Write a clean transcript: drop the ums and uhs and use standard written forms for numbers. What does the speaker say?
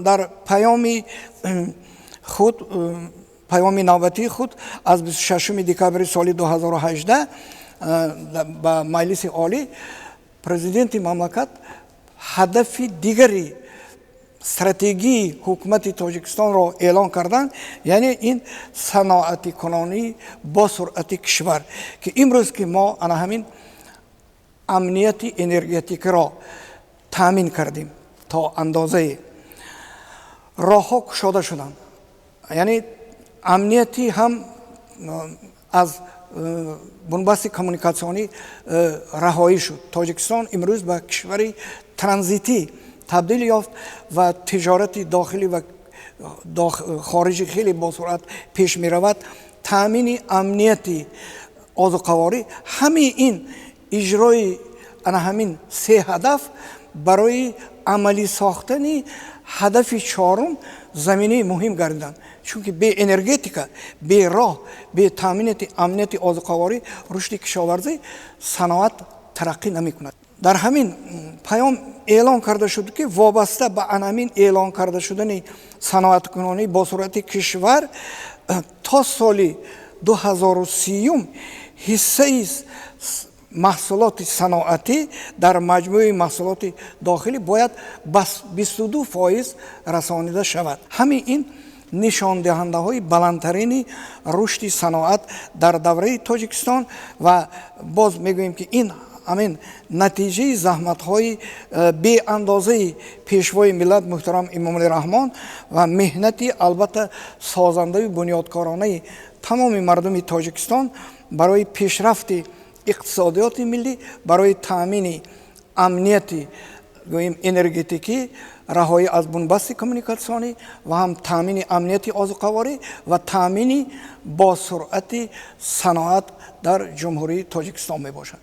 Дар паёми худ, паёми навбатии худ аз 26 декабри соли 2018 ба Маҷлиси Олӣ президенти мамлакат ҳадафи дигари стратегии ҳукумати Тоҷикистонро эълон карданд, яъне ин саноатикунонии босуръати кишвар, ки имрӯз ки мо ана ҳамин амнияти энергетикиро таъмин кардем, то андозае роҳҳо кушода шуданд, яъне амнияти ҳам аз бунбасти коммуникатсионӣ раҳоӣ шуд. Тоҷикистон имрӯз ба кишвари транзитӣ табдил ёфт ва тиҷорати дохилӣ ва хориҷӣ хеле босуръат пеш меравад. Таъмини амнияти озуқаворӣ, ҳамаи ин иҷрои ана ҳамин се ҳадаф барои амалӣ сохтани ҳадафи чорум заминаи муҳим гардиданд, чунки бе энергетика, бе роҳ, бе таъминати амнияти озуқаворӣ, рушди кишоварзӣ, саноат тараққӣ намекунад. Дар ҳамин паём эълон карда шуд, ки вобаста ба анамин эълон карда шудани саноаткунонӣ бо суръати кишвар то соли 2030-ум ҳиссаи маҳсулоти саноатӣ дар маҷмӯи маҳсулоти дохилӣ бояд ба 22% расонида шавад. Ҳамин ин нишондиҳандаҳои баландтарини рушди саноат дар давраи Тоҷикистон ва боз мегӯем, ки ин ҳамин натиҷаи заҳматҳои беандозаи пешвои миллат муҳтарам Эмомалӣ Раҳмон ва меҳнати, албатта, созандаю бунёдкоронаи тамоми мардуми Тоҷикистон барои пешрафти иқтисодиёти миллӣ, барои таъмини амнияти, гӯем, энергетикӣ, раҳоӣ аз бунбасти коммуникатсионӣ ва ҳам таъмини амнияти озуқаворӣ ва таъмини босуръати саноат дар Ҷумҳурии Тоҷикистон мебошад.